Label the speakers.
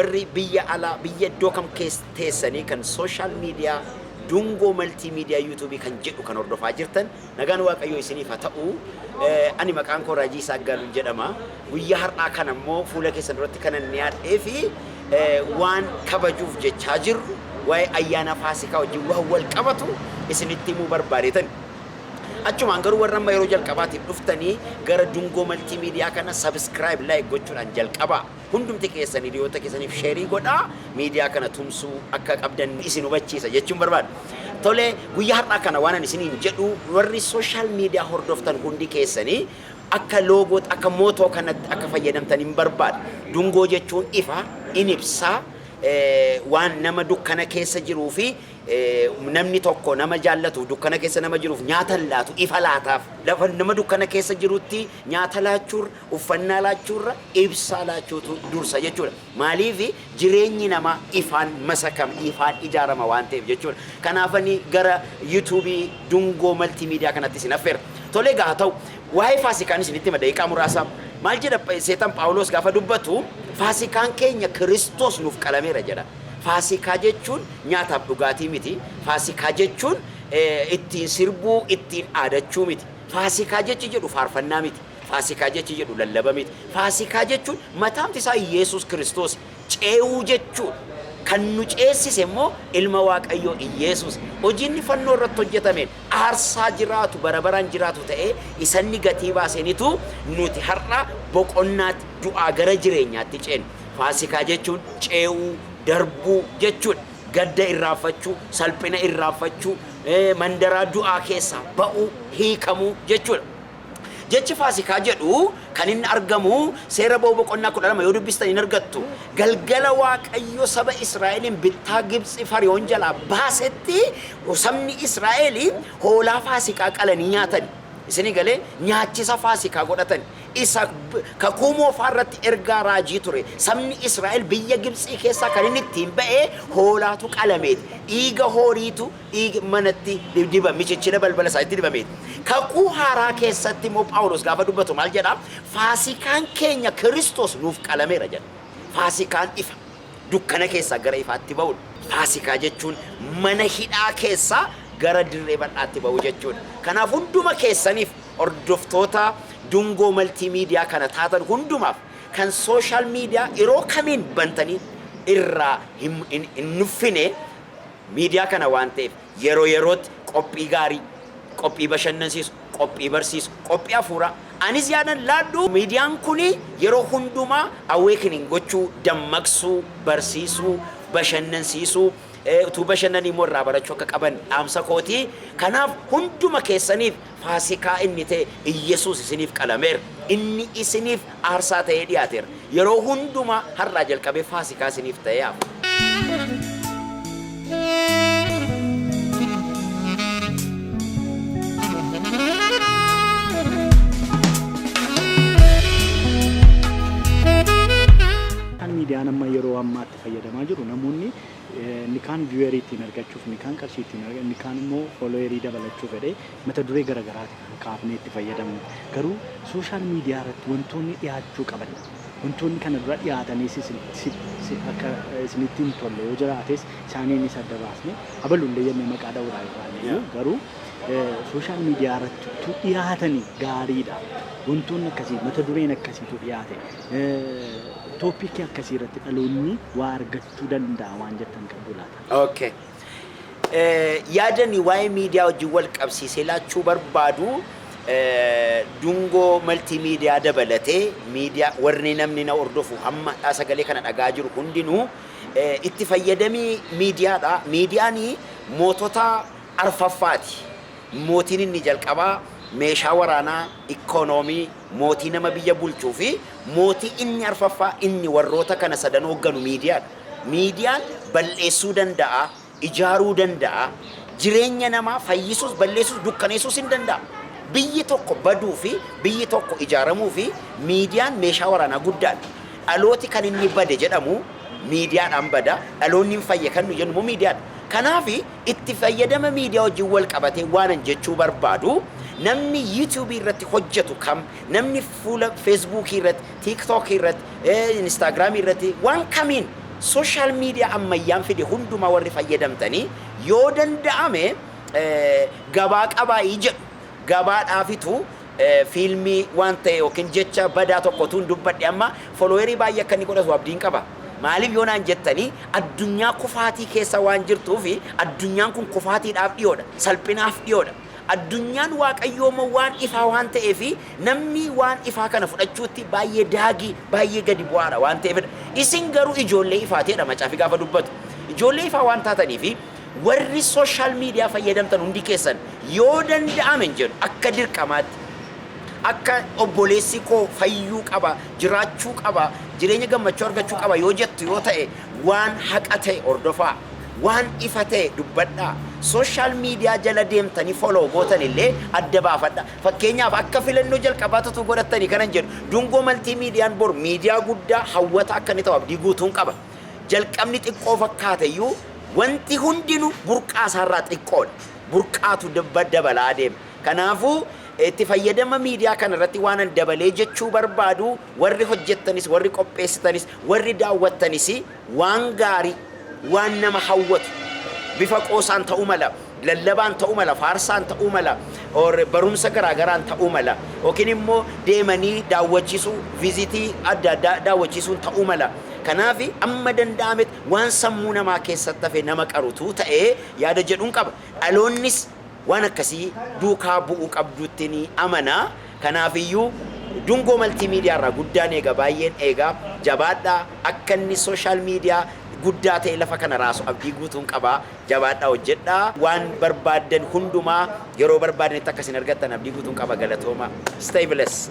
Speaker 1: Warri biyya alaa, biyya iddoo kam keessa teessanii kan social media Dungoo Multimedia YouTube kan jedhu kan hordofaa jirtan, nagaan Waaqayyoo isiniif haa ta'u. Ani maqaan koo Raajii Isaaq Gaaluun jedhama. Guyyaa har'aa kana immoo fuula keessan duratti kanan dhiyaadhee fi waan kabajuuf jechaa jirru, waa'ee ayyaana Faasikaa wajjin waan wal qabatu isinitti himuu barbaadeetan. Achumaan garuu warra amma yeroo jalqabaatiif dhuftanii gara Dungoo Multimedia kana subscribe, like gochuudhaan jalqabaa. Hundumti keessan hiriyoota keessaniif share godhaa, miidiyaa kana tumsuu akka qabdan isin hubachiisa jechuun barbaada. Tole, guyyaa har'aa kana waan ani isiniin jedhu, warri social media hordoftan hundi keessanii akka loogootti, akka motto kanatti akka fayyadamtan hin barbaada. Dungoo jechuun ifa, in ibsaa, waan nama dukkana keessa jiruu fi namni tokko nama jaallatuuf, dukkana keessa nama jiruuf nyaata hin laatu, ifa laataaf. Lafa nama dukkana keessa jirutti nyaata laachuurra, uffannaa laachuurra ibsaa laachuutu dursa jechuudha. Maaliif? Jireenyi namaa ifaan masakama, ifaan ijaarama waan ta'eef jechuudha. Kanaaf ani gara YouTubeii Dungoo Multimedia kanatti isin affeera. Tolee, egaa haa ta'u, waa'ee Faasikaan isinitti hima daqiiqaa muraasa. Maal jedha Seetan Phaawulos gaafa dubbatu? Faasikaan keenya Kiristoos nuuf qalameera jedha. Faasikaa jechuun nyaataaf dhugaatii miti. Faasikaa jechuun ittiin sirbuu, ittiin dhaadachuu miti. Faasikaa jechi jedhu faarfannaa miti. Faasikaa jechi jedhu lallaba miti. Faasikaa jechuun mataamti isaa Iyeesuus Kiristoos, ce'uu jechuudha. Kan nu ceessise immoo ilma Waaqayyoo Iyeesuus. Hojii inni fannoo irratti hojjetameen aarsaa jiraatu, bara baraan jiraatu ta'ee isa inni gatii baaseenitu nuti har'a boqonnaatti, du'aa gara jireenyaatti ceene. Faasikaa jechuun ce'uu, darbuu jechuudha. Gadda irraanfachuu, salphina irraanfachuu, mandaraa du'aa keessaa ba'uu, hiikamuu jechuudha. Jechi Faasikaa jedhu kan inni argamu Seera Ba'uu boqonnaa 12 yoo dubbistan hin argattu. Galgala Waaqayyo saba Israa'eliin bittaa Gibxi Fari'oon jalaa baasetti sabni Israa'el hoolaa Faasikaa qalanii nyaatan. Isinii galee? Nyaachisa Faasikaa godhatan. Isa Kakuu Moofaa irratti ergaa raajii ture. Sabni Israa'el biyya Gibxii keessaa kan inni ittiin ba'e hoolaatu qalameeti. Dhiiga hooriitu dhiigi manatti diba, michichila balbala isaatti dibameeti. Kakuu Haaraa keessatti immoo Phaawulos gaafa dubbatu maal jedha? Faasikaan keenya Kiristoos nuuf qalameera jedha. Faasikaan ifa. Dukkana keessaa gara ifaatti ba'uudha. Faasikaa jechuun mana hidhaa keessaa gara dirree bal'aatti ba'uu jechuudha. Kanaaf hunduma keessaniif, hordoftoota Dungoo Multimedia kana taatan hundumaaf, kan social media yeroo kamiin bantanii irraa hin nuffine miidiyaa kana waan ta'eef, yeroo yerootti qophii gaarii, qophii bashannansiisu, qophii barsiisu, qophii hafuuraa anis yaadan laadhu. Miidiyaan kun yeroo hundumaa awakening gochuu, dammaqsuu, barsiisuu, bashannansiisuu, utuu bashannanii immoo irraa barachuu akka qaban dhaamsa kooti. Kanaaf hunduma keessaniif Faasikaa inni ta'e Iyyasuus isiniif qalameera. Inni isiniif aarsaa ta'ee dhiyaateera. Yeroo hundumaa har'aa jalqabee Faasikaa isiniif ta'ee hafa.
Speaker 2: Kan miidiyaan amma yeroo ammaatti fayyadamaa jiru, namoonni inni kaan viewerii ittiin argachuuf, inni kaan qarshii ittiin argachuuf, inni kaan immoo followerii dabalachuu fedhee mata duree garagaraati kan kaafnee itti fayyadamnu. Garuu social media irratti wantoonni dhiyaachuu qaban, wantoonni kana dura dhiyaataniis akka isinitti hin tolle yoo jiraates isaaniinis adda baasne abalullee jennee maqaa dha'uudhaan hin baanne, garuu social media irratti utuu dhiyaatanii gaariidha. Wantoonni akkasii, mata dureen akkasiitu dhiyaate, topicii akkasii irratti dhaloonni waa argachuu danda'a waan jettan qabdu laata?
Speaker 1: Okay. Yaadani waa'ee miidiyaa wajjin wal qabsiisee laachuu barbaadu, Dungoo Multimedia dabalatee miidiyaa warri namni na hordofu hamma sagalee kana dhagaa jiru hundinuu itti fayyadamii miidiyaadha. Miidiyaan mootota arfaffaati. Mootiin inni jalqabaa meeshaa waraanaa, ikoonoomii, mootii nama biyya bulchuu fi mootii inni arfaffaa, inni warroota kana sadan hoogganu miidiyaadha. Miidiyaan bal'eessuu danda'a, ijaaruu danda'a, jireenya namaa fayyisuus, balleessuus, dukkaneessuus hin danda'a. Biyyi tokko baduu fi biyyi tokko ijaaramuu fi miidiyaan meeshaa waraanaa guddaadha. Dhalooti kan inni bade jedhamu miidiyaadhaan bada, dhaloonni hin fayye kan nu jennu immoo miidiyaadha. Kanaaf itti fayyadama miidiyaa wajjin wal qabatee waanan jechuu barbaadu, namni YouTubeii irratti hojjetu kam, namni fuula Facebookii irratti, TikTokii irratti, Instagramii irratti waan kamiin Social media ammayyaan fide hundumaa warri fayyadamtanii, yoo danda'ame gabaa qabaayii jedhu, gabaadhaafitu fiilmii waan ta'e yookiin jecha badaa tokkotu hin dubbadhe, amma followerii baay'ee akka inni godhatu abdiin qaba. Maaliif yoo naan jettanii, addunyaa kufaatii keessa waan jirtuufi addunyaan kun kufaatiidhaaf dhiyoodha. Salphinaaf dhiyoodha. Addunyaan Waaqayyoo immoo waan ifaa waan ta'eefi namni waan ifaa kana fudhachuutti baay'ee daagii, baay'ee gadi bu'aadha waan ta'eefidha. Isin garuu ijoollee ifaateedha macaafi gaafa dubbatu. Ijoollee ifaa waan taataniifi warri social media fayyadamtan hundi keessan, yoo danda'ame hin jedhu, akka dirqamaatti, akka obboleessi koo fayyuu qaba, jiraachuu qaba, jireenya gammachuu argachuu qaba yoo jettu yoo ta'e, waan haqa ta'e hordofaa. Waan ifa ta'e dubbadhaa. Social media jala deemtanii follow gootan illee adda baafadha. Fakkeenyaaf, akka filannoo jalqabaatu godhattanii kanan jedhu, Dungoo Multimediaan bor miidiyaa guddaa hawwata akka inni ta'u abdii guutuun qaba. Jalqabni xiqqoo fakkaate iyyuu, wanti hundinuu burqaa isaarraa xiqqoodha. Burqaatu dabalaa deema. Kanaafuu itti fayyadama miidiyaa kana irratti waan an dabalee jechuu barbaadu, warri hojjettanis, warri qopheessitanis, warri daawwattanis, waan gaarii, waan nama hawwatu, bifa qoosaan ta'uu mala, lallabaan ta'uu mala, faarsaan ta'uu mala, or barumsa garaagaraan ta'uu mala, yookiin immoo deemanii daawwachiisuu, visitii adda addaa daawwachiisuun ta'uu mala. Kanaaf amma danda'ametti waan sammuu namaa keessatti hafe nama qarutu ta'ee yaada jedhuun qaba. Dhaloonnis waan akkasii duukaa bu'uu qabdutti ni amana. Kanaafiyyuu Dungoo Multimedia irraa guddaan eega, baay'een eega. Jabaadhaa. Akka inni social media guddaa ta'e lafa kana raasu abdii guutuun qabaa. Jabaadhaa, hojjedhaa. Waan barbaaddan hundumaa yeroo barbaadanitti akkasin argattan abdii guutuun qaba. Galatooma. Stay blessed.